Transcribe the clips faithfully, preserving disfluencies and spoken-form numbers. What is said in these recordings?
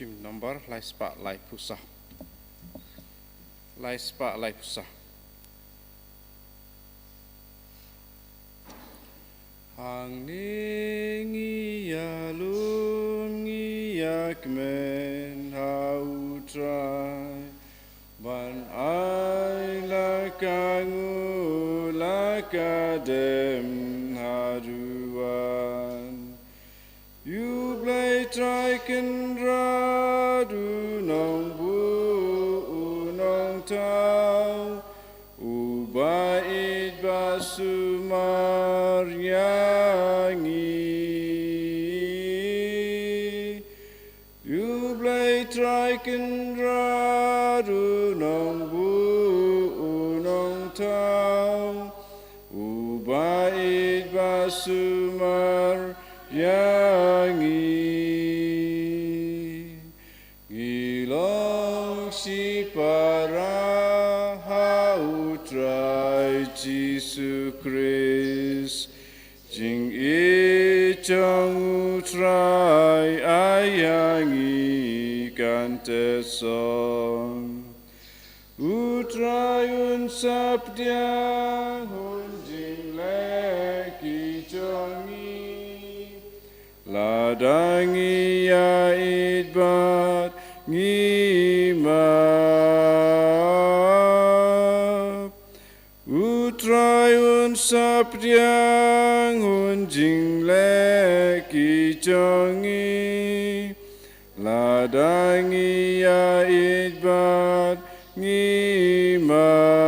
Phim nombor lai spah lai phew saw. Lai spah lai phew saw. Hangne ngi ïalum ngi ïakmen ha U Trai, ban ai la ka nguh la ka dem haduh wan. U Blei Trai Kynrad, U Nongbuh U Nongthaw, Uba ïeit ba sumar ïa ngi. U Blei Trai Kynrad, U Nongbuh U Nongthaw, Uba ïeit ba sumar ïa ngi. Ngi long shipara ha U Trai Jisu Khrist. Jingïeit jong U Trai ai ïa ngi kan tyrsong. U Trai un sa pdiang, un jingleh ki jong ngi, lada ngi ïaieit bad ngi map. U Trai un sa pdiang, un jingleh ki jong ngi, lada ngi ïaieit bad ngi map.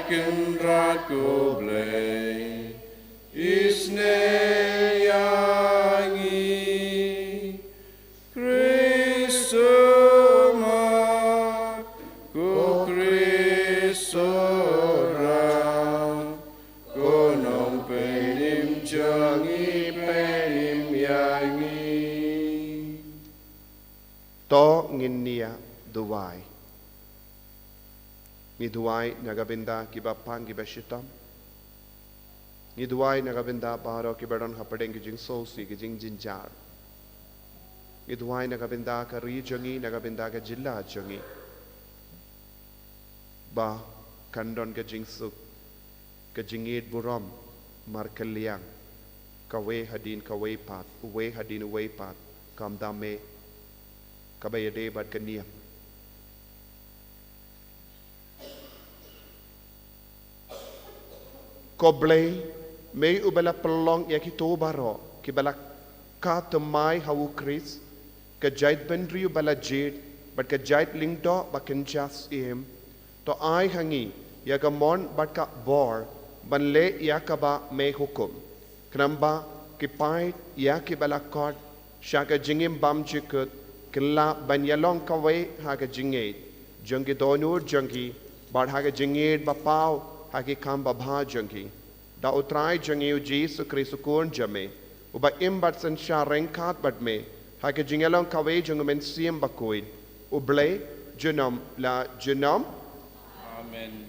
Kynrad ko Blei, isynei ïa ngi. Khrist u mat, ko Khrist u rat, ko nongpynim jong ngi, pynim ïa ngi. To ngin ïa duwai. Ngi duwai na ka bynta kiba pang kiba shitom. Ngi duwai na ka bynta baroh kiba don hapdeng ki jingsngewsih ki jingjynjar. Ngi duwai na ka bynta ka ri jong ngi, na ka bynta ka jylla jong ngi, ba kan don ka jingsuk, ka jingïeit burom markylliang, kawei hadien kawei pat, uwei hadien uwei pat, kam da me, kaba ïadei bad ka niam. Ko Blei, me uba la pynlong ïa kito baroh kiba la ka thymmai ha u Khrist, ka jaitbynriew ba la jied bad ka jait lyngdoh ba kynja syiem, to ai ha ngi ïa ka mon bad ka bor ban leh ïa kaba me hukum. Khnang ba ki paid ïa kiba la khot sha ka jingim bymjukut kin lah ban ïalong kawei ha ka jingngeit jong ki dohnud jong ki bad ha ka jingngeit ba paw ha ki kam babha jong ki. Da U Trai jong ngi U Jisu Khrist U Khun jong me, uba im bad synshar ryngkat bad me ha ka jingïalong kawei jong U Mynsiem Bakhuid, U Blei, junom la junom. Amen.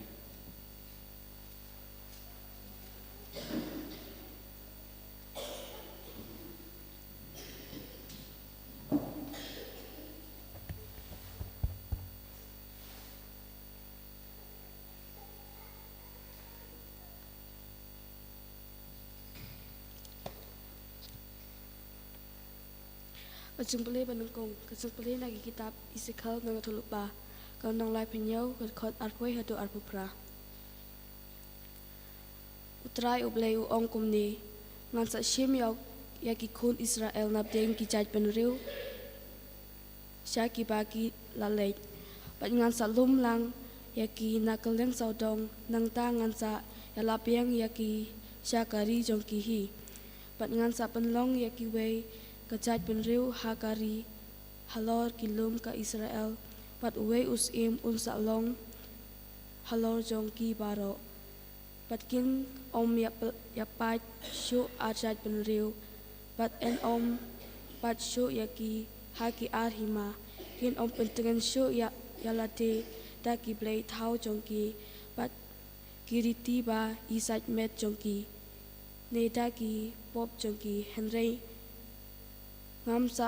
Ka jingpule ba nyngkong, ka jingpule na ki kitab Esekiel lynnong khatlypa, ka lynnong laiphew hynñiew, ka dkhot arphew haduh arphew phra. U Trai U Blei u ong kumne: Ngan sa shim ïa, ïa ki khun Israel napdeng ki jaitbynriew sha kiba ki la leit, bad ngan sa lum lang ïa ki na kylleng sawdong, nangta ngan sa ïalap biang ïa ki sha ka ri jong ki hi. Bad ngan sa pynlong ïa kiwei ka jaitbynriew ha ka ri halor ki lum ka Israel, bad uwei u syiem un sa long halor jong ki baroh. Bad kin ym ïa p-, ïa pait shuh ar jaitbynriew, bad yn ym pait shuh ïa ki ha ki ar hima. Kin ym pyntngen shuh ïa, ïa lade da ki blei thaw jong ki, bad ki riti ba ïasaid met jong ki, ne da ki pop jong ki, hynrei ngam sa,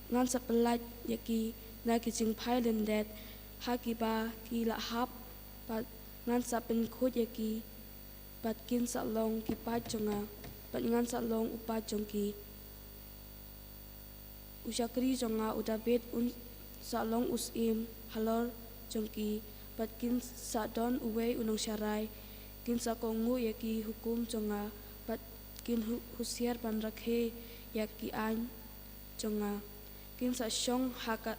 ngan sa pyllait ïa ki na ki jingphai lyndet ha kiba ki la hap, bad ngan sa pynkhuid ïa ki, bad kin sa long ki paid jong nga, bad ngan sa long u paid jong ki. U shakri jong nga u David un sa long u syiem halor jong ki, bad kin sa don uwei u nongsharai. Kin sa kohnguh ïa ki hukum jong nga, bad kin hu-, husiar ban rakhe ïa ki aiñ jong nga. Kin sa shong ha ka,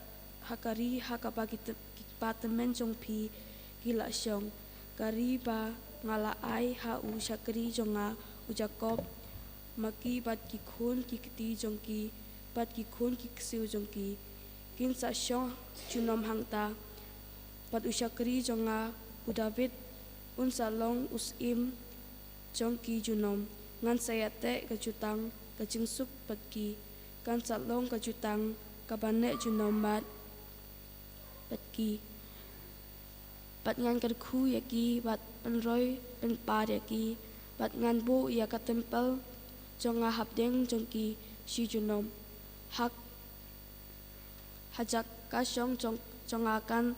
ha ka ri ha kaba ki t-, ki kpa tymmen jong phi ki la shong, ka ri ba nga la ai ha u shakri jong nga u Jakob, ma ki bad ki khun ki kti jong ki, bad ki khun ki ksiew jong ki. Kin sa shong junom hangta, bad u shakri jong nga u David un sa long u syiem jong ki junom. Ngan sa ïateh ka jutang ka jingsuk bad ki. Kan sa long ka jutang kaba neh junom bad, bad ki. Bad ngan kyrkhu ïa ki, bad pynroi pynpar ïa ki, bad ngan buh ïa ka templ jong nga hapdeng jong ki shi junom. Ha, ha jaka shong jong, jong nga kan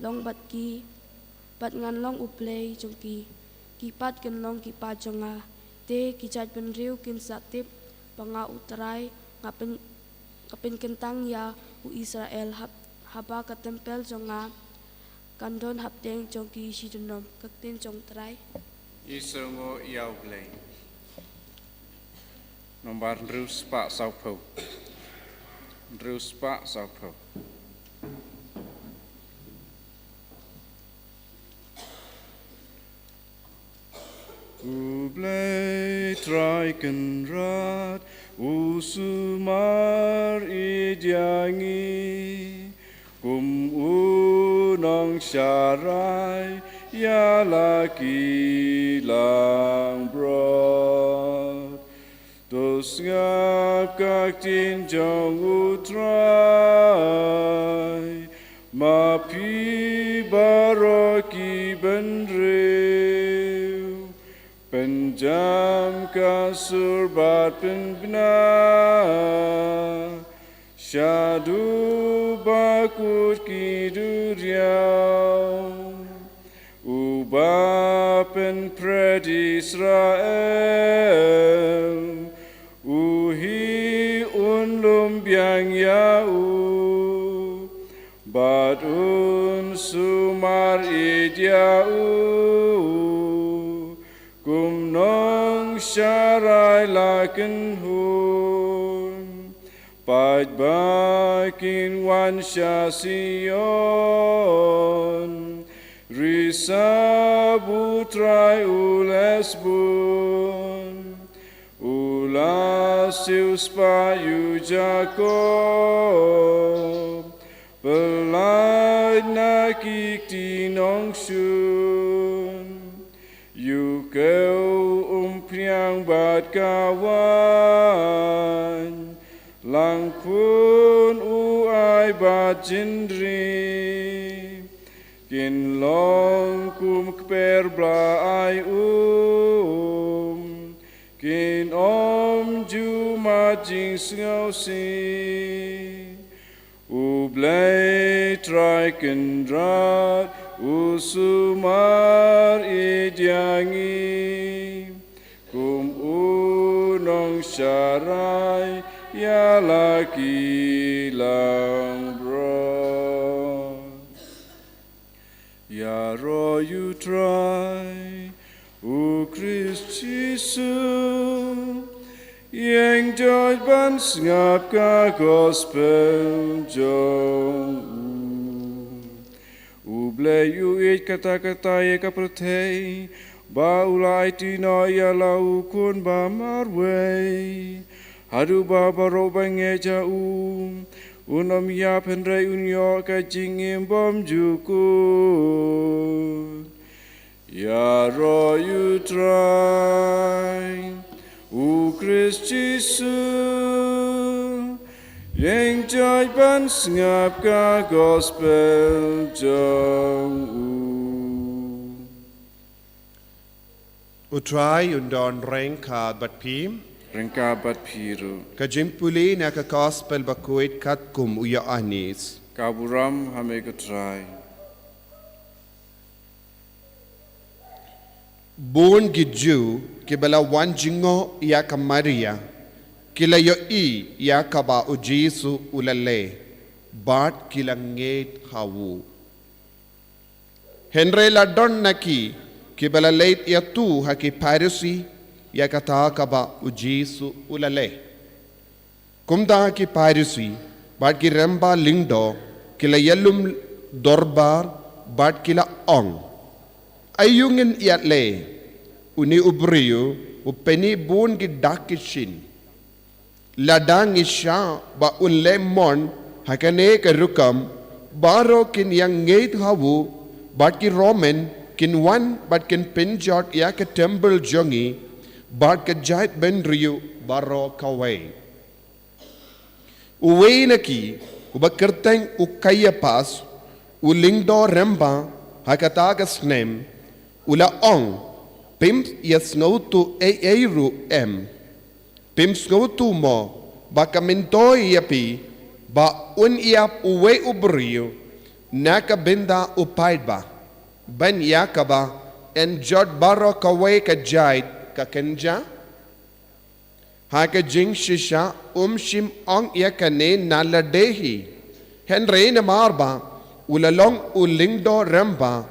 long bad ki, bad ngan long U Blei jong ki. Ki pat kin long ki paid jong nga. Te ki jaitbynriew kin sa tip ba nga U Trai nga pyn, nga pynkyntang ïa u Israel, hab, haba ka templ jong nga kan don hapdeng jong ki shi junom. Ka ktien jong U Trai. Ïa u Blei. Nombar hynriew spah sawphew. Hynriew spah sawphew. Blei Trai Kynrad u sumar ïa ngi kum u nongsharai ïa la ki langbrot. To sngap ka ktien jong u Trai, ma phi baroh ki bynriew. Pynjam ka sur bad pynbna sha dubakut ki duriaw. Uba pynphred Israel, u hi un lum biang ïa u, bad un sumar ïa u kum nongsharai la kynhun. Paidbah kin wan sha Zion, risap u Trai u la sbun. U la siewspah ïa u Jakob, pyllait na ki kti nongshun. Ïa u khew umphniang bad ka waiñ, lang khun u ai bad jingri. Kin long kum kper ba la ai um, kin ym ju mad jingsngewsih. U Blei Trai Kynrad u sumar ïa ngi kum u nongsharai ïa la ki langbrot. Ïaroh ïa u Trai, u Khrist Jisu, ïeng joit ban sngap ka gospel jong u. U Blei u ïeit katta katta ïa ka pyrthei, ba u la aiti noh ïa la u khun ba marwei. Haduh ba baroh ba ngeit ïa u, un ym ïap hynrei un ïoh ka jingim bymjukut. Ïaroh ïa u Trai, u Khrist Jisu, ïeng joit ban sngap ka gospel jong u. U Trai un don ryngkat bad phi. Ryngkat bad phi ruh. Ka jingpule na ka gospel bakhuid katkum u Ïoannis. Ka burom ha me ko Trai. Bun ki Jiw kiba la wan jngoh ïa ka Maria, ki la ïohi ïa kaba u Jisu u la leh, bad ki la ngeit ha u. Hynrei la don na ki, kiba la leit ïathuh ha ki Pharisi, ïa kata kaba u Jisu u la leh. Kumta ki Pharisi, bad ki rangbah lyngdoh, ki la ïalum dorbar, bad ki la ong. Aïu ngin ïaleh, une u briew, u pyni bun ki dak ki shin. Lada ngi shah ba un leh mon, ha kane ka rukom, baroh kin ïa ngeit ha u, bad ki Roman, kin wan, bad kin pynjot ïa ka temple jong ngi, bad ka jaid bynriew baroh kawei. Uwei na ki, uba kyrteng u Kaiaphas, u lyngdoh rangbah, ha kata ka snem, u la ong, phim ïa sngewthuh ei ei ruh em. Phim sngewthuh mo, ba ka myntoi ïa phi, ba un ïap uwei u briew, na ka bynta u paidbah. Ban ïa kaba, yn jot baroh kawei ka jaid ka kynja. Ha ka jingshisha um shym ong ïa kane na lade hi. Hynrei namar ba, u la long u lyngdoh rangbah,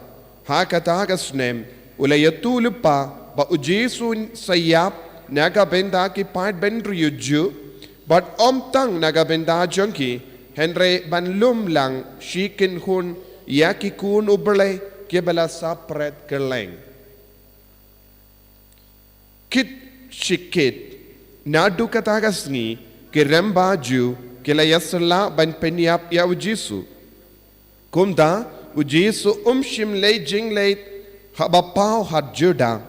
ha kata ka snem, u la ïathuh lypa, ba u Jisu sa ïap, na ka bynta ki paid bynriew Jiw, bad ym tang na ka bynta jong ki, hynrei ban lum lang, shi kynhun, ïa ki khun u Blei, kiba la saphriang kylleng. Kit shi kit, naduh kata ka sngi, ki rymba Jiw ki la ïasylla ban pynïap ïa u Jisu. Kumta, u Jisu um shym leit jingleit haba paw ha Juda.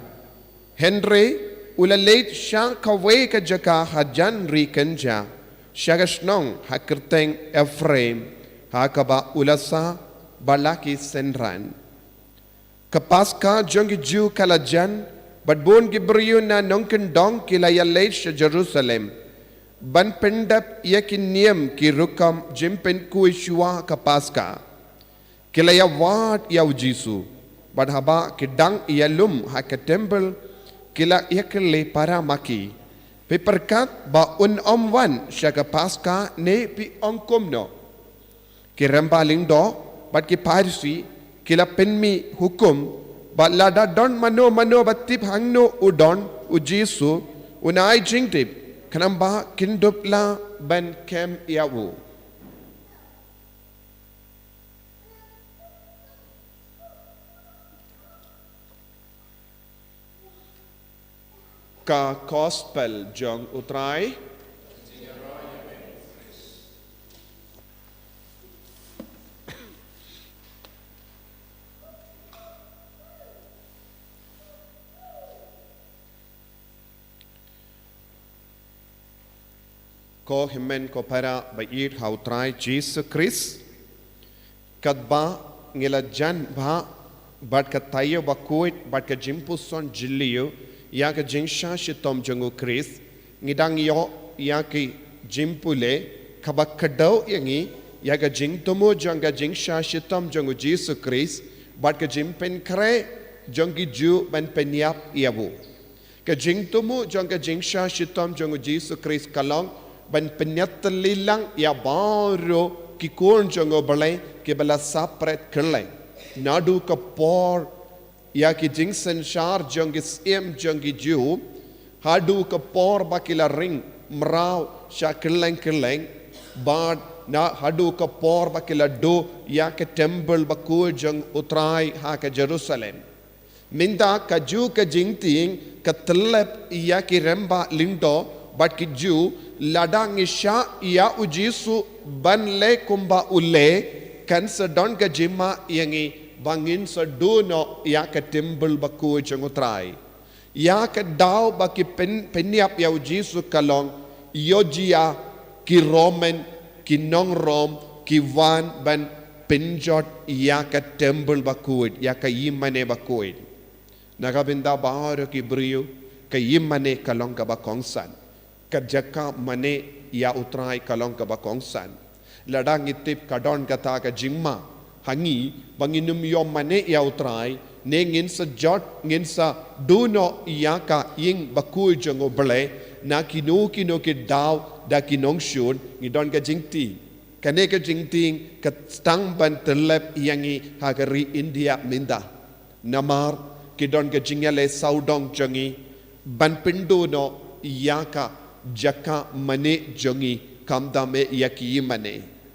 Hynrei, u la leit sha kawei ka jaka hajan ri kynja, sha ka shnong ha kyrteng Ephraim, ha kaba u la sah bad la ki synran. Ka Paska jong ki Jiw ka la jan, bad bun ki briew na nongkyndong ki la ïaleit sha Jerusalem ban pyndep ïa ki niam ki rukom jingpynkhuid shuwa ka Paska. Ki la ïawad ïa u Jisu, bad haba ki dang ïalum ha ka templ, ki la ïakylli para ma ki, "Phi pyrkhat ba un ym wan sha ka Paska ne phi ong kumno?" Ki rymba lyngdoh bad ki Pharisi ki la pynmih hukum ba lada don mano mano ba tip hangno u don u Jisu, un ai jingtip, khnang ba kin dup lah ban kem ïa u. Ka Gospel jong u Trai. Ko hynmen ko para ba ïeit ha u Trai Jisu Khrist. Katba ngi la jan bha bad ka taïew bakhuid bad ka jingpuson jylliew ïa ka jingshah shitom jong u Khrist, ngi dang ïoh ïa ki jingpule kaba kdew ïa ngi ïa ka jingthmu jong ka jingshah shitom jong u Jisu Khrist bad ka jingpynkhreh jong ki Jiw ban pynïap ïa u. Ka jingthmu jong ka jingshah shitom jong u Jisu Khrist ka long ban pynïatylli lang ïa baroh ki khun jong u Blei kiba la sah pret kylleng. Naduh ka por ïa ki jingsynshar jong ki syiem jong ki Jiw, haduh ka por ba ki la ring mraw sha kylleng kylleng, bad na haduh ka por ba ki la duh ïa ka templ bakhuid jong u Trai ha ka Jerusalem. Mynta kajuh ka jingtieng ka tyllep ïa ki rymba lyngdoh bad ki Jiw, lada ngi shah ïa u Jisu ban leh kumba u leh, kan sa don ka jingma ïa ngi ba ngin sa duh noh ïa ka templ bakhuid jong u Trai. Ïa ka daw ba ki pyn-, pynïap ïa u Jisu ka long ïoh jia ki Roman, ki nong Rom, ki wan ban pynjot ïa ka templ bakhuid, ïa ka ïingmane bakhuid. Na ka bynta baroh ki briew, ka ïingmane ka long kaba kongsan. Ka jaka mane ïa u Trai ka long kaba kongsan. Lada ngi tip ka don kata ka jingma ha ngi ba ngin ym ïoh mane ïa u Trai, ne ngin sa jot, ngin sa duh noh ïa ka ïing bakhuid jong u Blei, na kino kino ki daw da ki nongshun, ngi don ka jingtieng. Kane ka jingtieng ka sdang ban tyllep ïa ngi ha ka ri India mynta. Namar ki don ka jingïaleh sawdong jong ngi ban pynduh noh ïa ka jaka mane jong ngi, khamtam eh ïa ki ïingmane.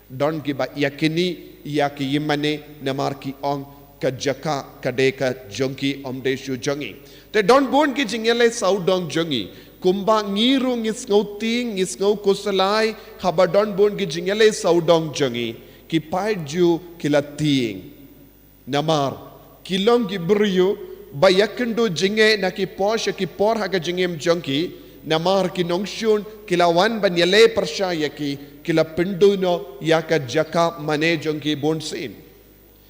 Don kiba ïakynduh ïa ki ïingmane namar ki ong ka jaka ka dei ka jong ki, ym dei shuh jong ngi. Te don bun ki jingïaleh sawdong jong ngi. Kumba ngi ruh ngi sngewtieng, ngi sngewkhuslai haba don bun ki jingïaleh sawdong jong ngi. Ki paid Jiw ki la tieng. Namar ki long ki briew ba ïakynduh jingeh na ki por sha ki por ha ka jingim jong ki, namar ki nongshun ki la wan ban ïaleh pyrshah ïa ki, ki la pynduh noh ïa ka jaka mane jong ki bunsien.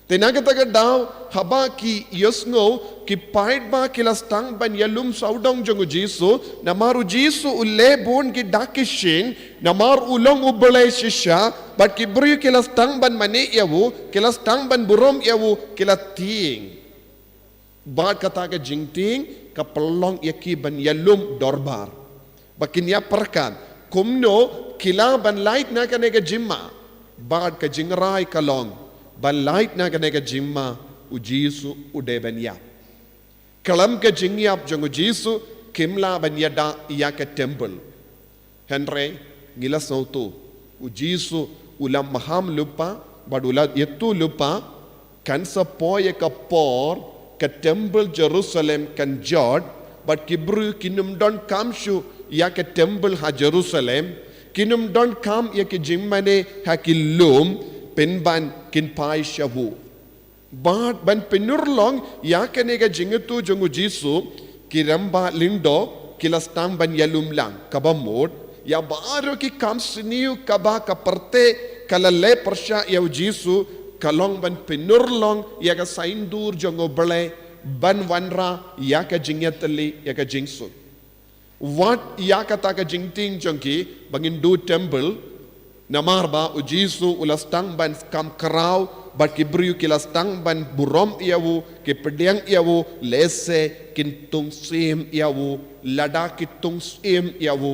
Te na kata ka daw, haba ki ïohsngew, ki paid ba ki la sdang ban ïalum sawdong jong u Jisu, namar u Jisu u leh bun ki dak ki shin, namar u long u Blei shisha, bad ki briew ki la sdang ban mane ïa u, ki la sdang ban burom ïa u, ki la tieng. Bad kata ka jingtieng ka pynlong ïa ki ban ïalum dorbar. Ba kin ïa pyrkhat kumno ki lah ban lait na kane ka jingma. Bad ka jingrai ka long ban lait na kane ka jingma, u Jisu u dei ban ïap. Khlem ka jingïap jong u Jisu kim lah ban ïada ïa ka templ. Hynrei ngi la sngewthuh, u Jisu u la maham lypa bad u la ïathuh lypa, kan sa poi ïa ka por ka templ Jerusalem kan jot, Bad ki briew kin ym donkam shuh ïa ka temple ha Jerusalem, kin ym donkam ïa ki jingmane ha ki lum, pynban kin phai sha u. Bad ban pynurlong ïa kane ka jingïathuh jong u Jisu, ki rangbah lyngdoh ki la sdang ban ïalum lang, kaba mut ïa baroh ki kam sniew kaba ka pyrthei ka la leh pyrshah ïa u Jisu, ka long ban pynurlong ïa ka saiñdur jong U Blei ban wanrah ïa ka jingïatylli, ïa ka jingsuk. Wat ïa kata ka jingtieng jong ki ba ngin duh temple, namar ba u Jisu u la sdang ban kam khraw, bad ki briew ki la sdang ban burom ïa u, ki pdiang ïa u, lehse kin tung syiem ïa u. Lada ki tung syiem ïa u,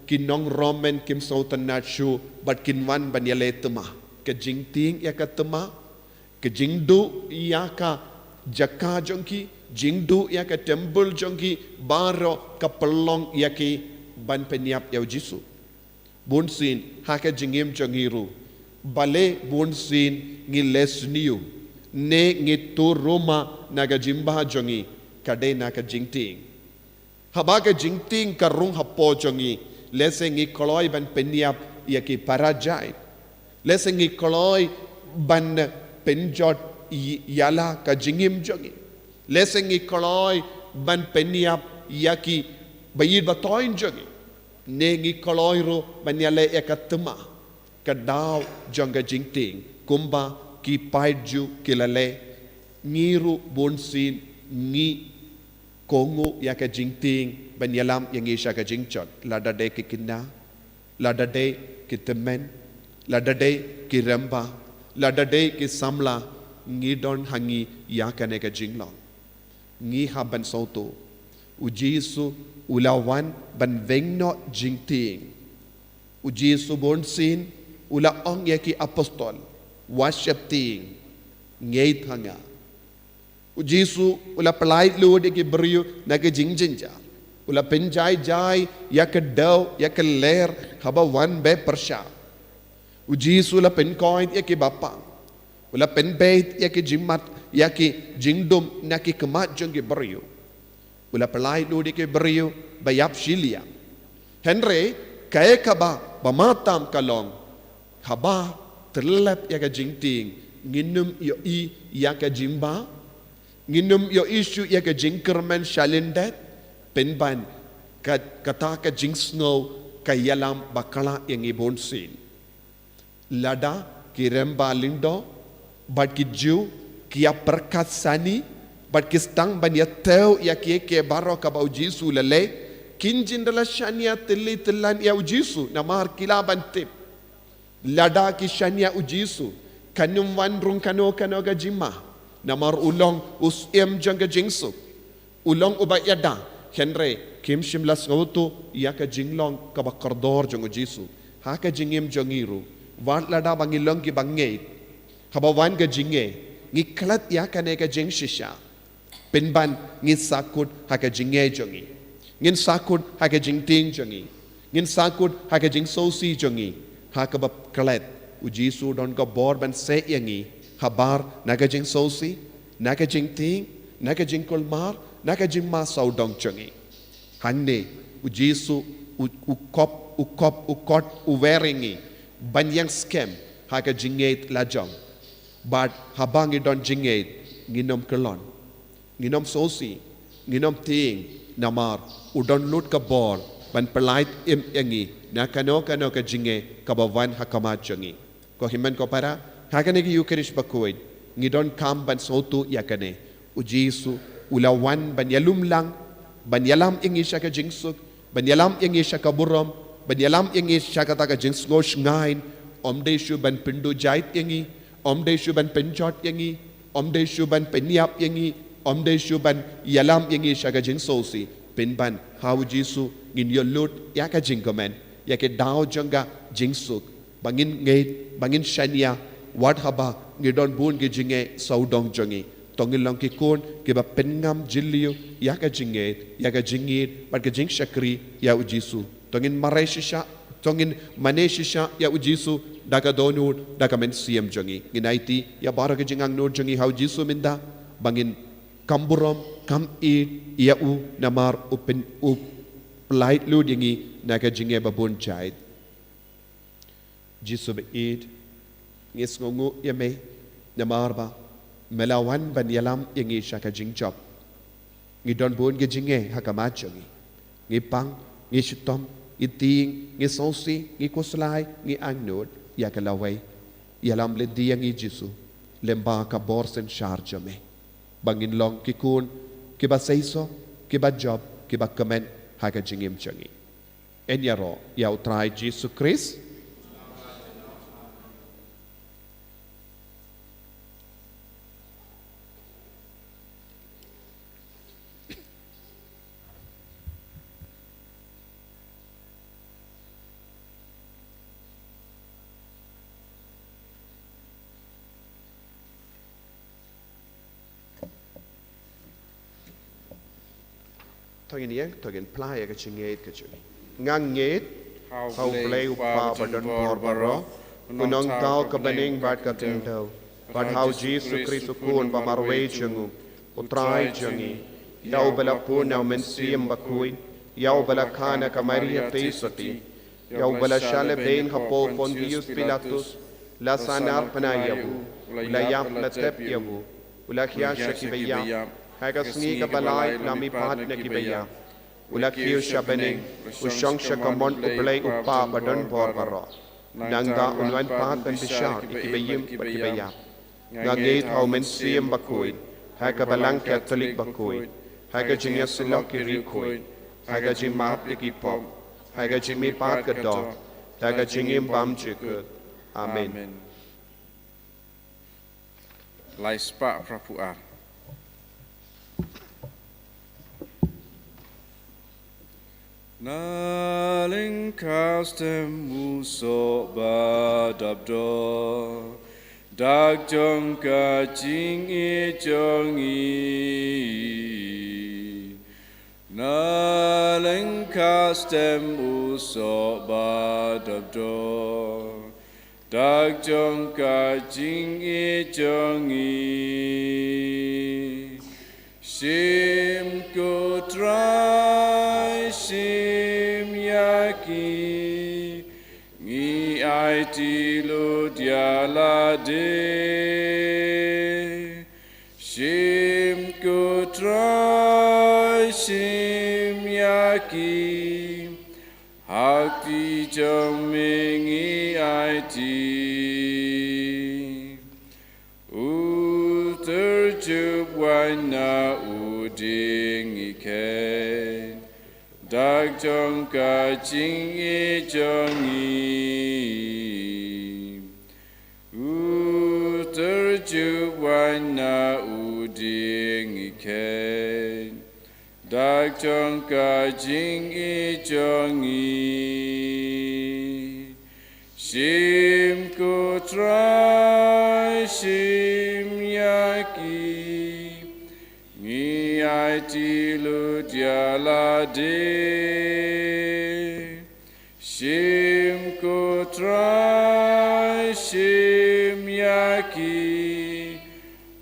ki nong Roman kim sngewtynnad shuh, bad kin wan ban ïaleh thma. Ka jingtieng ïa ka thma, ka jingduh ïa ka jaka jong ki, jingduh ïa ka temple jong ki, baroh ka pynlong ïa ki ban pynïap ïa u Jisu. Bunsien ha ka jingim jong ngi ruh, balei bunsien ngi leh sniew, ne ngi tur ruma na ka jingbha jong ngi, ka dei na ka jingtieng. Haba ka jingtieng ka rung hapoh jong ngi, lehse ngi kloi ban pynïap ïa ki para jait. Lehse ngi kloi ban pynjot ï-, ïa la ka jingim jong ngi. Lehse ngi kloi ban pynïap ïa ki ba ïeit ba thoiñ jong ngi. Ne ngi kloi ruh ban ïaleh ïa ka thma, ka daw jong ka jingtieng, kumba ki paid Jiw ki la leh. Ngi ruh bunsien ngi kohnguh ïa ka jingtieng ban ïalam ïa ngi sha ka jingjot, lada dei ki khynnah, lada dei ki tymmen, lada dei ki rangbah, lada dei ki samla, ngi don ha ngi ïa kane ka jinglong. Ngi hap ban sngewthuh, u Jisu u la wan ban weng noh jingtieng. U Jisu bunsien u la ong ïa ki apostol, wat sheptieng, ngeit ha nga. U Jisu u la pyllait lut ïa ki briew na ka jingjynjar. U la pynjai jai ïa ka dew, ïa ka ler, haba wan beh pyrshah. U Jisu u la pynkoit ïa ki bapang. U la pynbeit ïa ki jingmat, ïa ki jingdum na ki khmat jong ki briew. U la pyllait lut ïa ki briew ba ïap shiliang. Hynrei kaei kaba, ba matam ka long, haba tyllep ïa ka jingtieng, ngin ym ïohi ïa ka jingbha, ngin ym ïohi shuh ïa ka jingkyrmen shalyndet, pynban ka, kata ka jingsngew ka ïalam bakla ïa ngi bunsien. Lada ki rangbah lyngdoh bad ki Jiw ki ïa pyrkhat sani, bad ki sdang ban ïa thew ïa kiei kiei baroh kaba u Jisu u la leh, kin jin da la shaniah tylli tyllan ïa u Jisu, namar ki lah ban tip, lada ki shaniah u Jisu, kan ym wan rung kano kano ka jingma, namar u long u Syiem jong ka jingsuk. U long uba ïada, hynrei kim shym la sngewthuh ïa ka jinglong kaba kordor jong u Jisu. Ha ka jingim jong ngi ruh, wat lada ba ngi long kiba ngeit, haba wan ka jingeh, ngi klet ïa kane ka jingshisha, pynban ngin sahkut ha ka jingngeit jong ngi. Ngin sahkut ha ka jingtieng jong ngi. Ngin sahkut ha ka jingsngewsih jong ngi. Ha kaba klet, u Jisu u don ka bor ban seh ïa ngi habar na ka jingsngewsih, na ka jingtieng, na ka jingkulmar, na ka jingma sawdong jong ngi. Hangne u Jisu u, u kop, u kop, u kot, u wer ïa ngi ban ïeng skhem ha ka jingngeit la jong. Bad haba ngi don jingngeit, ngin ym kyllon, ngin ym sngewsih, ngin ym tieng, namar u don lut ka bor ban pyllait im ïa ngi na kano kano ka jingeh kaba wan ha khmat jong ngi. Ko hynmen ko para, ha kane ka Ïukharist bakhuid, ngi donkam ban sngewthuh ïa kane. U Jisu u la wan ban ïalum lang, ban ïalam ïa ngi sha ka jingsuk, ban ïalam ïa ngi sha ka burom, ban ïalam ïa ngi sha kata ka jingsngew shngaiñ. Ym dei shuh ban pynduh jait ïa ngi, ym dei shuh ban pynjot ïa ngi, ym dei shuh ban pynïap ïa ngi, ym dei shuh ban ïalam ïa ngi sha ka jingsngewsih, pynban ha u Jisu ngin ïoh lut ïa ka jingkmen, ïa ka daw jong ka jingsuk, ba ngin ngeit, ba ngin shaniah, wat haba ngi don bun ki jingeh sawdong jong ngi. To ngin long ki khun kiba pynngam jylliew ïa ka jingngeit, ïa ka jingïeit bad ka jingshakri ïa u Jisu. To ngin mareh shisha, to ngin mane shisha ïa u Jisu da ka dohnud, da ka mynsiem jong ngi. Ngin aiti ïa baroh ki jingangnud jong ngi ha u Jisu mynta, ba ngin kam burom, kam ïeit ïa u, namar u pyn-, u pyllait lut ïa ngi na ka jingeh babun jait. Jisu ba ïeit, ngi sngewnguh ïa me, namar ba me la wan ban ïalam ïa ngi sha ka jingjop. Ngi don bun ki jingeh ha khmat jong ngi. Ngi pang, ngi shitom, ngi tieng, ngi sngewsih, ngi khuslai, ngi angnud ïa ka lawei. Ïalam lynti ïa ngi Jisu, lyngba ka bor synshar jong me, ba ngin long ki khun kiba seisoh, kiba jop, kiba kmen ha ka jingim jong ngi. Yn ïaroh ïa U Trai Jisu Khrist. To ngin ïeng, to ngin plie ïa ka jingngeit ka jong ngi. Nga ngeit ha U Blei U Kpa badonbor baroh, U Nongthaw ka bneng bad ka khyndew, bad ha U Jisu Khrist U Khun ba marwei jong U, U Trai jong ngi, ïa uba la pun na U Mynsiem Bakhuid, ïa uba la kha na ka Maria Theisotti, ïa uba la shah lehbeiñ hapoh Pontius Pilatus, la sahnarphna ïa u, u la ïap, la tep ïa u, u la khia sha kiba ïap, ha ka sngi kaba lai u la mihpat na kiba ïap, u la kiew sha bneng, u shong sha kamon U Blei U Kpa badonbor baroh. Nangta un wan pat ban bishar ïa kiba im bad kiba ïap. Nga ngeit ha U Mynsiem Bakhuid, ha ka Balang Katholik bakhuid, ha ka jingïasyllok ki riewkhuid, ha ka jingmap ïa ki pop, ha ka jingmihpat ka doh, ha ka jingim bymjukut. Amen. Amen. Lai spah phra phew ar. Na lyngkha stem u soh ba dapdor, dak jong ka jingïeit jong ngi. Na lyngkha stem u soh ba dapdor, dak jong ka jingïeit jong ngi. Shim ko Trai, shim ïa ki, ngi aiti lut ïa lade. Shim ko Trai, shim ïa ki, ha kti jong me ngi aiti. U tyrjup waiñ na u dieng ngi kheiñ, dak jong ka jingïeit jong ngi. U tyrjup waiñ na u dieng ngi kheiñ, dak jong ka jingïeit jong ngi. Shim ko Trai, shim ïa ki, ngi aiti lut ïa lade. Shim ko Trai, shim ïa ki,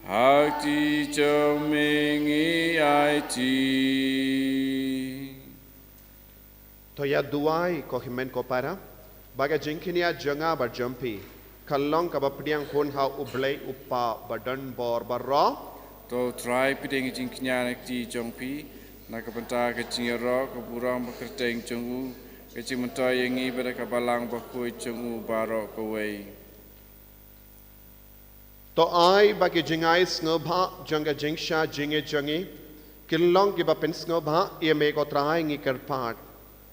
ha kti jong me ngi aiti. To ïa duwai ko hynmen ko para, ba ka jingkñia jong nga bad jong phi kan long kaba pdiang hun ha U Blei U Kpa badonbor baroh. To U Trai pdiang ka jingkñia na ka kti jong phi, na ka bynta ka jingïaroh, ka burom bad ka kyrteng jong u, ka jingmyntoi ïa ngi bad ka Balang Bakhuid jong u baroh kawei. To ai ba ki jingai sngewbha jong ka jingshah jingit jong ngi kin long kiba pynsngewbha ïa me ko Trai ngi kyrpad,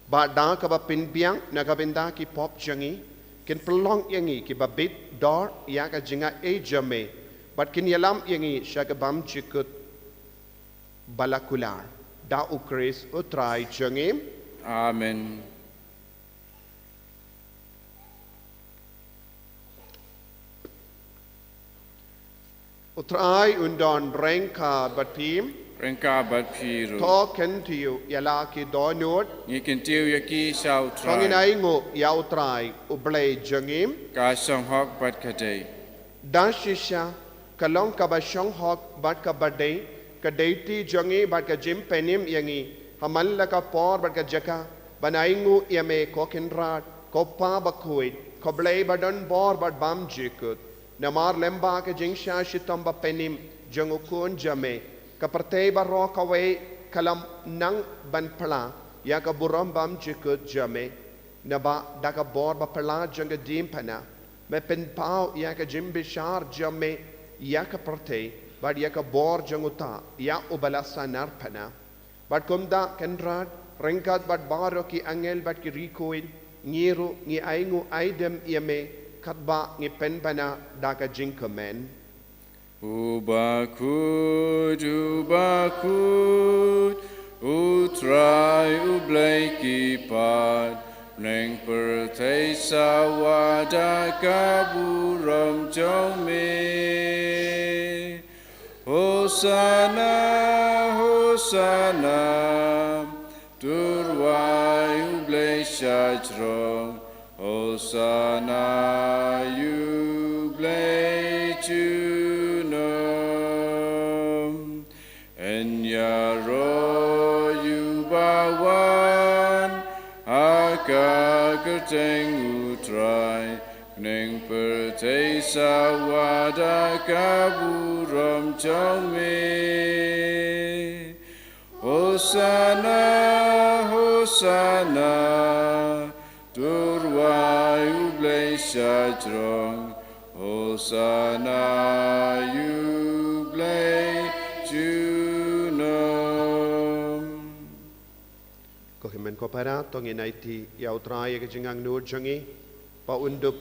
ba da kaba pynbiang na ka bynta ki pop jong ngi, kin pynlong ïa ngi kiba bit dor ïa ka jingaiei jong me, bad kin ïalam ïa ngi sha ka bymjukut ba la kular. Da U Khrist U Trai jong ngi. Amen. U Trai un don ryngkat bad phi. Ryngkat bad phi ruh. To kyntiew ïa la ki dohnud. Ngi kyntiew ïa ki sha U Trai. To ngin ainguh ïa U Trai U Blei jong ngi. Ka shong hok bad ka dei. Da shisha ka long kaba shong hok bad kaba dei, ka deiti jong ngi bad ka jingpynim ïa ngi ha man la ka por bad ka jaka, ban ainguh ïa me ko Kynrad, ko Pa bakhuid, ko Blei badonbor bad bymjukut. Namar lyngba ka jingshah shitom bapynim jong u Khun jong me, ka pyrthei baroh kawei ka la nang ban pla ïa ka burom bymjukut jong me. Naba da ka bor bapla jong ka diengphna, me pynpaw ïa ka jingbishar jong me ïa ka pyrthei, bad ïa ka bor jong uta ïa uba la sahnarphna. Bad kumta Kynrad, ryngkat bad baroh ki angel bad ki riewkhuid, ngi ruh ngi ainguh aidem ïa me, katba ngi pynbna da ka jingkmen. U bakhuid, u bakhuid, u Trai u Blei ki paid, bneng pyrthei sawa da ka burom jong me. Hosana, hosana, to u rwai u Blei shajrong, hosana ïa u Blei junom. Yn ïaroh ïa uba wan ha ka kyrteng u Trai, bneng pyrthei sawa da ka burom jong me. Hosana, hosana, to u rwai u Blei shajrong, hosana ïa u Blei junom. Ko hynmen ko para, to ngin aiti ïa u Trai ïa ka jingangnud jong ngi, ba un dup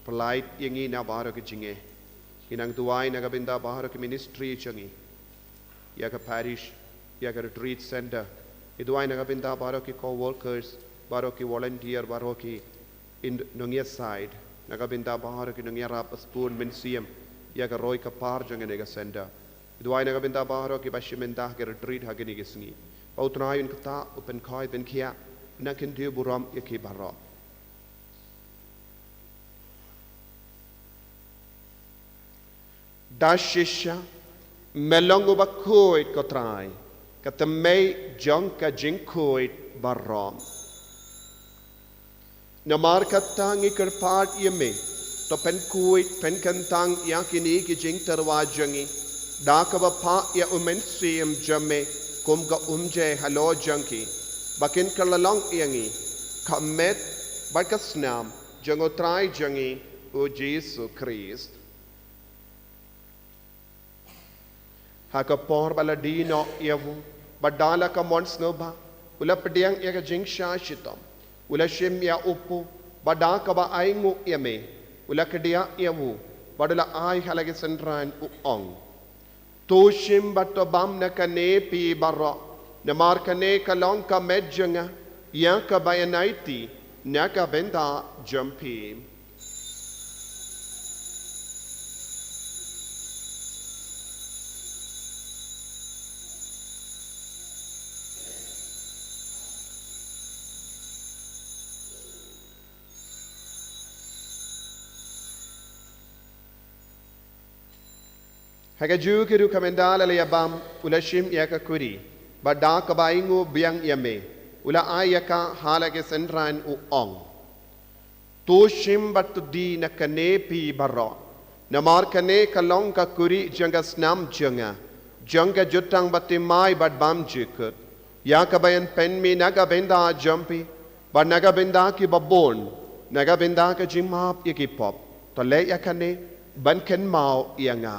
pyllait ïa ngi na baroh ka jingeh. Ngi nang duwai na ka bynta baroh ka ministry jong ngi, ïa ka parish, ïa ka retreat center. Ngi duwai na ka bynta baroh ki co-workers, baroh ki volunteer, baroh ki nongïasaid, na ka bynta baroh ki nongïarap ba sbun mynsiem ïa ka roi ka par jong kane ka center. Ngi duwai na ka bynta baroh kiba shim bynta ha ka retreat ha kine ki sngi. Ba u Trai un ktah, u pynkhoi pynkhiah na ka kyntiew burom ïa ki baroh. Da shisha, me long uba khuid ko Trai, ka thymmei jong ka jingkhuid baroh. Namar kata ngi kyrpad ïa me, to pynkhuid pynkyntang ïa kine ki jingtyrwa jong ngi da kaba phah ïa u Mynsiem jong me kum ka umjai halor jong ki, ba kin kylla long ïa ngi ka met bad ka snam jong u Trai jong ngi u Jisu Khrist. Ha ka por ba la die noh ïa u, bad da la ka mon sngewbha u la pdiang ïa ka jingshah shitom, u la shim ïa u kpu, bad da kaba ainguh ïa me u la kdiah ïa u, bad u la ai ha la ki synran, u ong: To shim bad to bam na kane phi baroh, namar kane ka long ka met jong nga ïa kaba ïaid na ka bynta jong phi. Ha kajuh ka rukom ynda la ïa bam, u la shim ïa ka kuri, bad da kaba ainguh biang ïa me, u la ai ïa ka ha la ki synran, u ong: To shim bad to die na kane phi baroh, namar kane ka long ka kuri jong ka snam jong nga, jong ka jutang bathymmai bad bymjukut, ïa kaba yn pynmih na ka bynta jong phi bad na ka bynta ki babun, na ka bynta ka jingmap ïa ki pop. To leh ïa kane ban kynmaw ïa nga.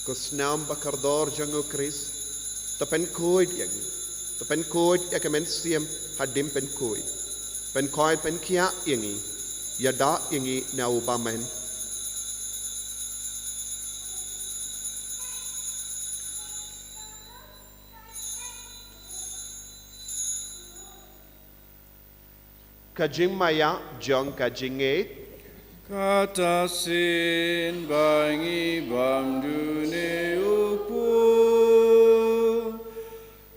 Ko snam bakordor jong u Khrist, to pynkhuid ïa ngi, to pynkhuid ïa ka mynsiem hadien pynkhuid, pynkhuid pynkhiah ïa ngi, ïada ïa ngi na u bymman. Ka jingmaïa jong ka jingngeit. Kata shisien ba ngi bam dune u kpu,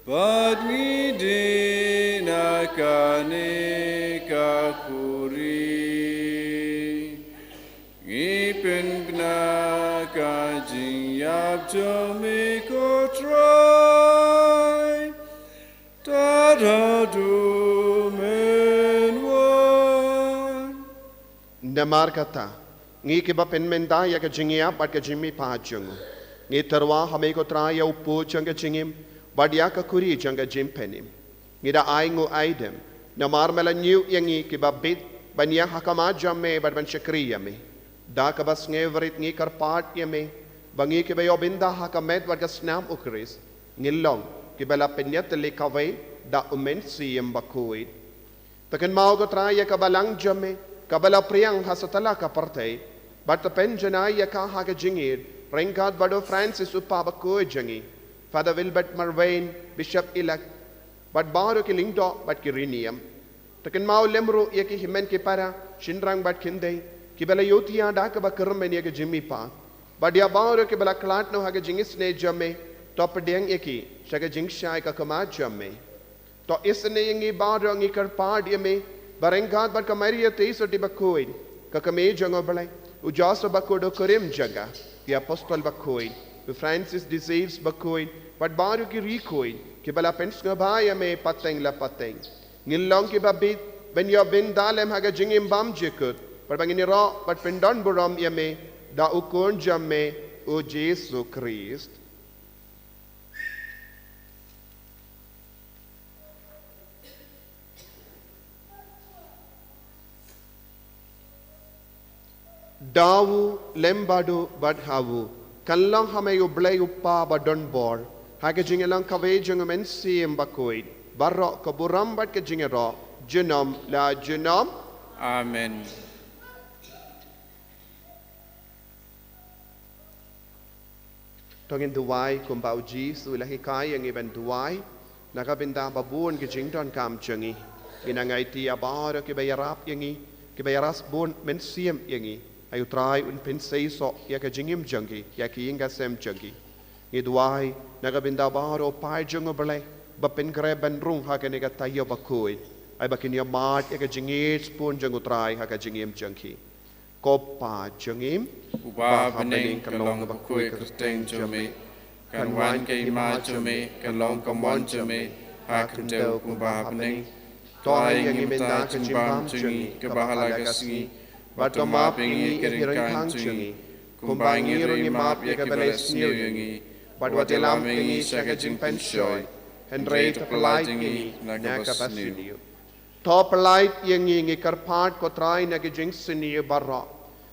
bad ngi die na kane ka kuri. Ngi pynkna ka jingïap jong me ko Trai, tad haduh men wan. Namar kata, ngi kiba pynmynta ïa ka jingïap bad ka jingmihpat jong u, ngi tyrwa ha me ko Trai ïa u pud jong ka jingim bad ïa ka khuri jong ka jingpynim. Ngi da ai nguh ai dem namar me la ñiew ïa ngi kiba bit ban ïeng ha khmat jong me bad ban shakri ïa me. Da kaba sngewrit ngi kyrpad ïa me ba ngi kiba ïoh bynta ha ka met bad ka snam u Khrist ngin long kiba la pynïatylli kawei da u Mynsiem Bakhuid. To kynmaw ko Trai ïa ka balang jong me kaba la phriang ha satlak ka pyrthei bad to pynjanai ïa ka ha ka jingïeit ryngkat bad u Francis u Papa bakhuid jong ngi, Father Wilbert Marwein, Bishop Elect, bad baroh ki lyngdoh bad ki riewniam. To kynmaw lem ruh ïa ki hynmen ki para, shynrang bad khyndai kiba la ïohthiah da kaba kyrmen ïa ka jingmihpat bad ïa baroh kiba la khlad noh ha ka jingisynei jong me. To pdiang ïa ki sha ka jingshai ka khmat jong me. To isynei ïa ngi baroh, ngi kyrpad ïa me ba ryngkat bad ka Maria Theisotti bakhuid, ka kmie jong u Blei, u Joseph bakhuid u kurim jong ka, ki apostol bakhuid, u Francis de Sales bakhuid bad baroh ki riewkhuid kiba la pynsngewbha ïa me pateng la pateng, ngin long kiba bit ban ïoh bynta lem ha ka jingim bymjukut bad ba ngin ïaroh bad pyndonburom ïa me da u Khun jong me, u Jisu Khrist. Da u, lem bad u bad ha u, kan long ha me u Blei u Kpa badonbor, ha ka jingïalang kawei jong u Mynsiem Bakhuid, baroh ka burom bad ka jingïaroh junom la junom. Amen. To ngin duwai kumba u Jisu u la hikai ïa ngi ban duwai, na ka bynta ba bun ki jingdonkam jong ngi. Ngin nang aiti ïa baroh kiba ïarap ïa ngi, kiba ïaras bun mynsiem ïa ngi. Ai u Trai un pynseisoh ïa ka jingim jong ki, ïa ki ïing ki sem jong ki. Ngi duwai na ka bynta baroh u paid jong u Blei ba pynkreh ban rung ha kane ka taïew bakhuid, ai ba kin ïa mad ïa ka jingïeit bun jong u Trai ha ka jingim jong ki. Ko Kpa jong ngi uba ha bneng, ka long ka bakhuid ka kyrteng jong me, kan wan ka hima jong me, kan long ka mon jong me ha khyndew kumba ha bneng. To ai ïa ngi mynta ka jingbam jong ngi kaba ha la ka sngi, bad to map ïa ngi ki ryngkang jong ngi, kumba ngi ruh ngi map ïa kiba la sniew ïa ngi, bad wat ïalam ïa ngi sha ka jingpynshoi, hynrei to pyllait ïa ngi na kaba sniew. To pyllait ïa ngi, ngi kyrpad ko Trai, na ki jingsniew baroh,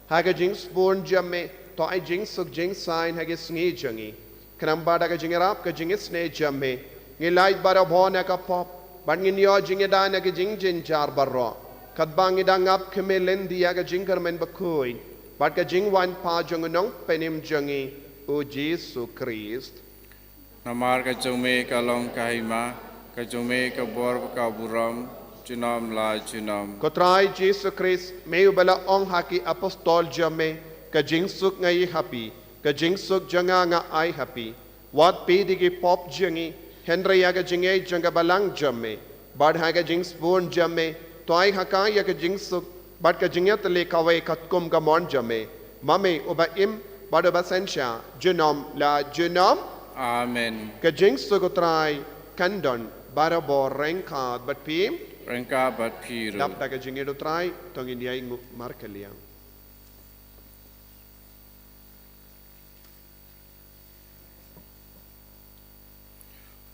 ha ka jingsbun jong me to ai jingsuk jingsaiñ ha ki sngi jong ngi. Khnang ba da ka jingïarap ka jingisynei jong me, ngin lait barabor na ka pop bad ngin ïoh jingïada na ki jingjynjar baroh, katba ngi dang ap khmih lynti ïa ka jingkyrmen bakhuid bad ka jingwan pat jong u Nongpynim jong ngi, u Jisu Khrist. Namar ka jong me ka long ka hima, ka jong me ka bor bad ka burom junom la junom. Ko Trai Jisu Khrist, me uba la ong ha ki apostol jong me, ka jingsuk nga ïoh ha phi, ka jingsuk jong nga nga ai ha phi. Wat peit ïa ki pop jong ngi, hynrei ïa ka jingïeit jong ka balang jong me. Bad ha ka jingsbun jong me to ai ha ka ïa ka jingsuk bad ka jingïatylli kawei katkum ka mon jong me, ma me uba im bad uba synshar junom la junom. Amen. Ka jingsuk u Trai kan don barabor ryngkat bad phi. Ryngkat bad phi ruh. Dap da ka jingïeit u Trai to ngin ïai nguh markylliang.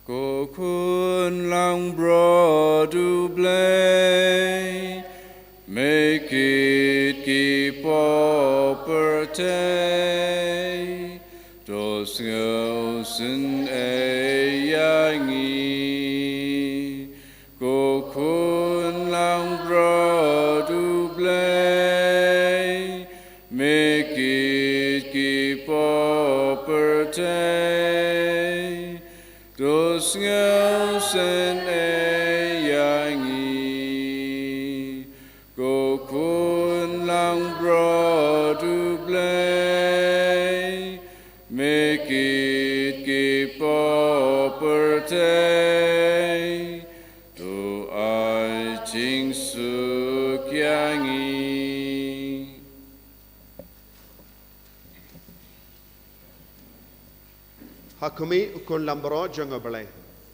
Ko Khun langbrot u Blei, me kit ki pop pyrthei, to sngewsynei ïa ngi. Ko Khun langbrot u Blei, me kit ki pop pyrthei, to sngewsynei ïa ngi. Ko Khun langbrot u Blei, me kit ki pop pyrthei, to ai jingsuk ïa ngi. Ha khmih u Khun Langbrot jong U Blei.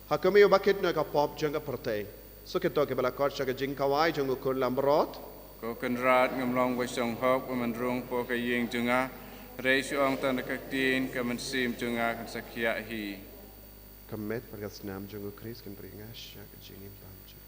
Ha khmih u bakit na ka pop jong ka pyrthei. Suk ïa kito kiba la khot sha ka jingkawei jong u Khun Langbrot. Ko Kynrad, ngam long ba shong hok ba men rung hapoh ka ïing jong nga. Hynrei shu ong tang da ka ktien, ka mynsiem jong nga kan sa khiah hi. Ka met bad ka snam jong u Khrist kan bring nga sha ka jingim bymjukut.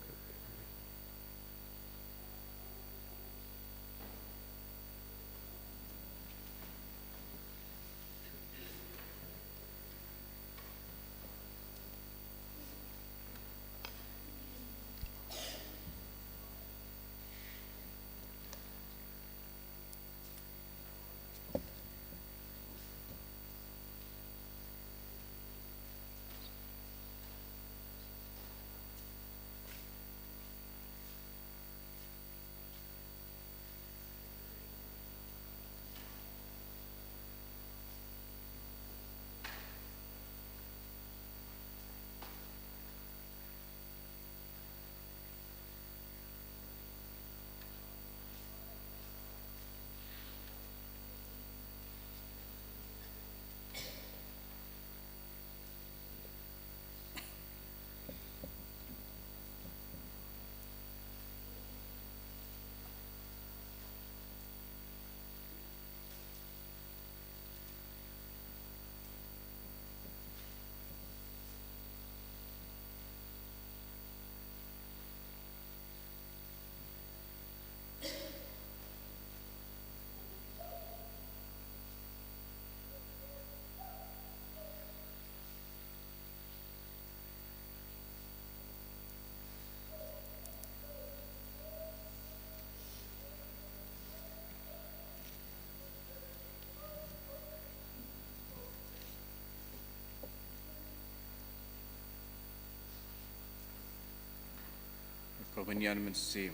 Ka Bynta Mynsiem.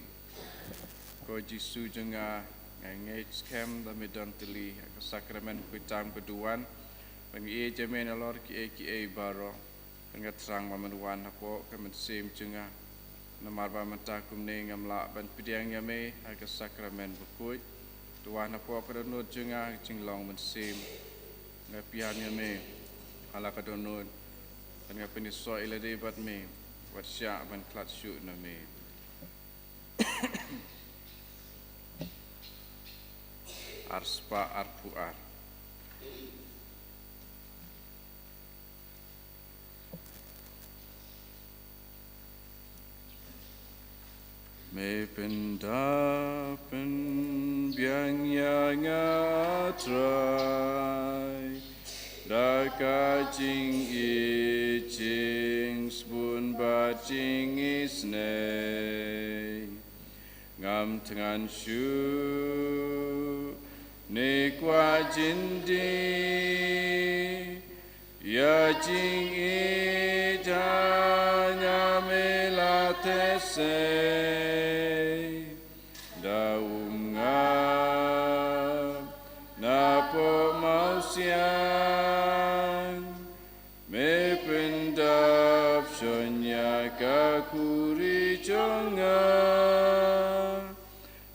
Ko Jisu jong nga, nga ngeit skhem ba me don tylli ha ka sakramen khuid tam ka duwan. Ba nga ïeit ïa me nalor kiei kiei baroh. Ba nga thrang ba men wan hapoh ka mynsiem jong nga. Namar ba mynta kumne ngam lah ban pdiang ïa me ha ka sakramen bakhuid. To wan hapoh ka dohnud jong nga, ka jinglong mynsiem. Nga pdiang ïa me ha la ka dohnud. Bad nga pynïasoh ïa lade bad me, wat shah ban khlad shuh na me. Arspah arphew ar. Me pynda pynbiang ïa nga, Trai, da ka jingïeit, jingsbun bad jingisynei. Ngam thngan shuh ne kwah jyndie ïa jingïeit ha nga, me la theh sei. Da um nga napoh mawsiang, me pyndap shon ïa ka khuri jong nga.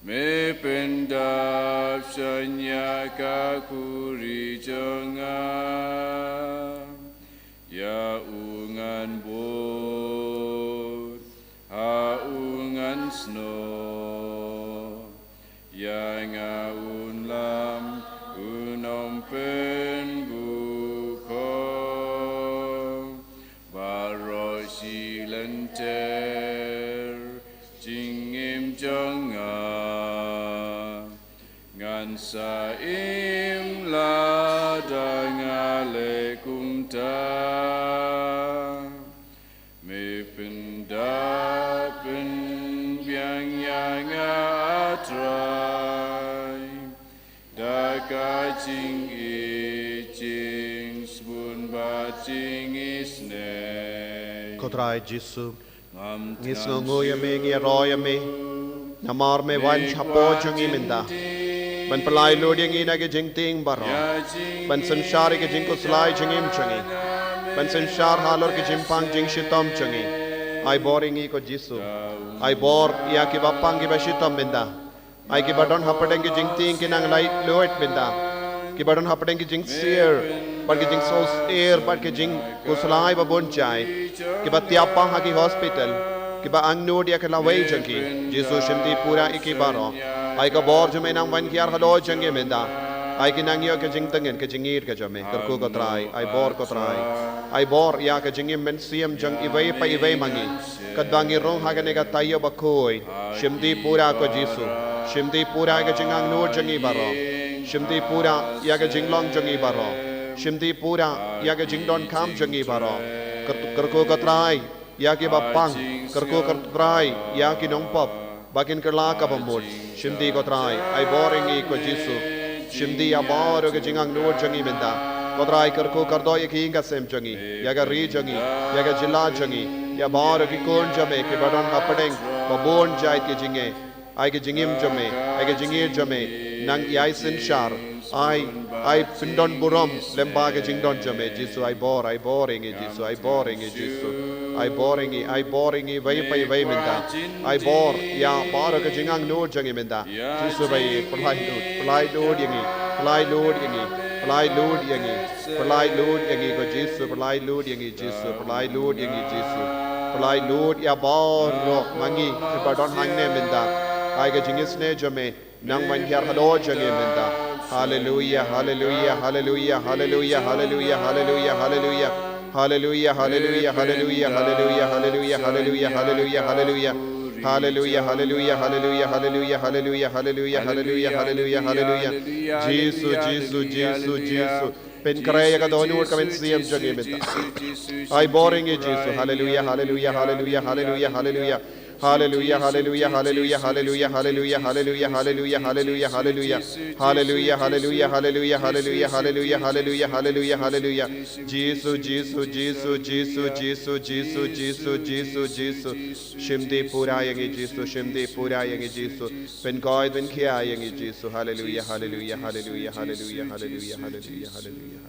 Me pyndap shon ïa ka khuri jong nga. Ïa u ngan bud ha u ngan snoh. Ïa nga un lam, un ym pynbukhong. Baroh shi lynter jingim jong nga, ngan sa im lada nga leh kumta. Me pyndap pynbiang ïa nga, Trai, da ka jingïeit, jingsbun bad jingisynei. Ko Trai Jisu, ngi sngewnguh ïa me, ngi ïaroh ïa me. Namar me wan shapoh jong ngi mynta ban pynlait lut ïa ngi na ki jingtieng baroh, ban synshar ïa ki jingkhuslai jingim jong ngi, ban synshar halor ki jingpang jingshitom jong ngi. Ai bor ïa ngi ko Jisu. Ai bor ïa kiba pang kiba shitom mynta. Ai kiba don hapdeng ki jingtieng ki nang lait luid mynta. Kiba don hapdeng ki jingsier. bad ki jingsngewsih bad ki jingkhuslai ba bun jait, kiba tiap pang ha ki hospital, kiba angnud ïa ka lawei jong ki. Jisu, shimti pura ïa ki baroh. Ai ka bor jong me nang wan hiar halor jong ngi mynta. Ai ki nang ïoh ka jingtngen, ka jingïeit ka jong me. Kyrkhu ko Trai, ai bor ko Trai. Ai bor ïa ka jingim mynsiem jong iwei pa iwei ma ngi. Katba ngi rung ha kane ka taïew bakhuid, shimti pura ko Jisu. Shimti pura ïa ka jingangnud jong ngi baroh. Shimti pura ïa ka jinglong jong ngi baroh. Shimti pura ïa ka jingdonkam jong ngi baroh. Kyr-, kyrkhu ko Trai ïa kiba pang. Kyrkhu ko Trai ïa ki nongpop ba kin kylla kaba mut. Shimti ko Trai, ai bor ïa ngi ko Jisu. Shimti ïa baroh ka jingangnud jong ngi mynta. Ko Trai, kyrkhu kyrdoh ïa ki ïing ki sem jong ngi, ïa ka ri jong ngi, ïa ka jylla jong ngi, ïa baroh ki khun jong me kiba don hapdeng ba bun jait ki jingeh. Ai ka jingim jong me, ai ka jingïeit jong me nang ïai synshar. Ai, ai pyndon burom lem bad ka jingdon jong me. Jisu, ai bor, ai bor ïa ngi Jisu, ai bor ïa ngi Jisu. Ai bor ïa ngi, ai bor ïa ngi iwei pa iwei mynta. Ai bor ïa baroh ka jingangnud jong ngi mynta. Jisu ba ïeit, pyllait lut, pyllait lut ïa ngi, pyllait lut ïa ngi, pyllait lut ïa ngi. Pyllait lut ïa ngi ko Jisu, pyllait lut ïa ngi Jisu, pyllait lut ïa ngi Jisu. Pyllait lut ïa baroh ma ngi kiba don hangne mynta. Ai ka jingisynei jong me nang wan hiar halor jong ngi mynta. Haleluia, haleluia, haleluia, haleluia, haleluia, haleluia, haleluia. Haleluia, haleluia, haleluia, haleluia, haleluia, haleluia, haleluia, haleluia. Haleluia, haleluia, haleluia, haleluia, haleluia, haleluia, haleluia, haleluia, haleluia. Jisu, Jisu, Jisu, Jisu. Pynkhreh ïa ka dohnud ka mynsiem jong ngi mynta. Ai bor ïa ngi Jisu. Haleluia, haleluia, haleluia, haleluia, haleluia. Haleluia, haleluia, haleluia, haleluia, haleluia, haleluia, haleluia, haleluia, haleluia. Haleluia, haleluia, haleluia, haleluia, haleluia, haleluia, haleluia, haleluia. Jisu, Jisu, Jisu, Jisu, Jisu, Jisu, Jisu, Jisu, Jisu. Shimti pura ïa ngi Jisu, shimti pura ïa ngi Jisu. Pynkoit pynkhia ïa ngi Jisu. Haleluia, haleluia, haleluia, haleluia, haleluia, haleluia, haleluia, haleluia.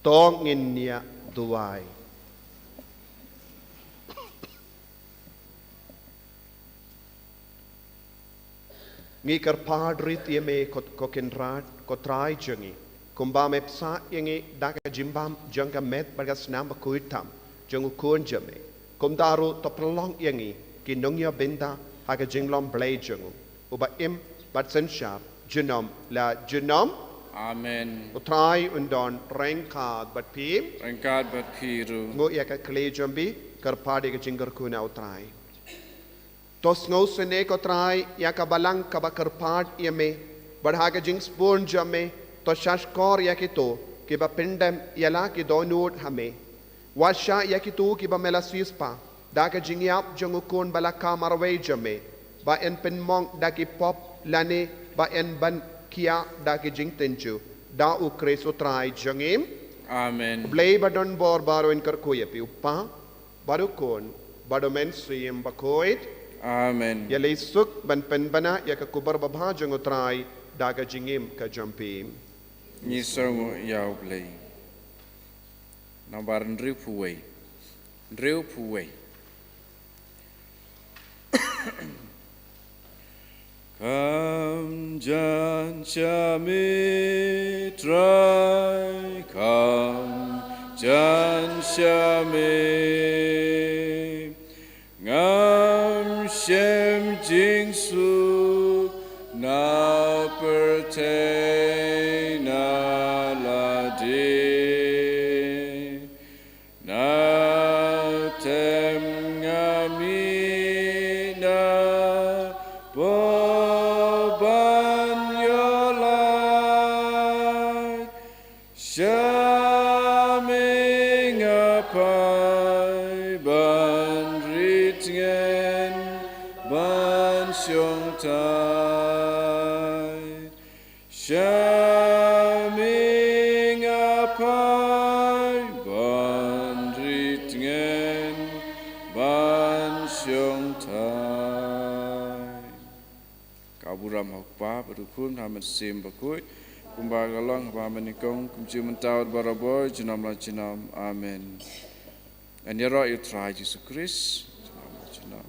To ngin ïa duwai. Ngi kyrpad rit ïa me ko, ko Kynrad, ko Trai jong ngi. Kumba me pynshah ïa ngi da ka jingbam jong ka met bad ka snam bakhuid tam jong u Khun jong me. Kumta ruh to pynlong ïa ngi ki nongïoh bynta ha ka jinglong Blei jong u, uba im bad synshar junom la junom. Amen. U Trai un don ryngkat bad phi. Ryngkat bad phi ruh. Nguh ïa ka khlieh jong phi, kyrpad ïa ka jingkyrkhu na u Trai. To sngewsynei ko Trai ïa ka balang kaba kyrpad ïa me, bad ha ka jingsbun jong me to shahshkor ïa kito kiba pyndem ïa la ki dohnud ha me. Wat shah ïa kito kiba me la siewspah da ka jingïap jong u Khun ba la kha marwei jong me, ba yn pynmong da ki pop lane ba yn ban khiah da ki jingtynjuh, da u Khrist u Trai jong ngi. Amen. U Blei ba don bor baroh un kyrkhu ïa phi, u Kpa, bad u Khun, bad u Mynsiem Bakhuid. Amen. Ïaleh suk ban pynbna ïa ka khubor babha jong u Trai da ka jingim ka jong phi. Ngi sngewnguh ïa u Blei. Nambar hynriewphew wei. Hynriewphew wei. Kham jan sha me Trai, kham jan sha me. Ngam shym jingsuk na pyrthei na lade. Na tem nga mih na pop ban ïoh lait. Sha me nga phai ban rit tngen ban shong thait. Sha me nga phai ban rit tngen ban shong thait. Ka burom ha u Kpa bad u Khun bad u Mynsiem Bakhuid, kumba ka long ha ba mynnyngkong, kumjuh mynta bad barabor, junom la junom. Amen. Ngan ïaroh ïa u Trai Jisu Khrist. Junom la junom.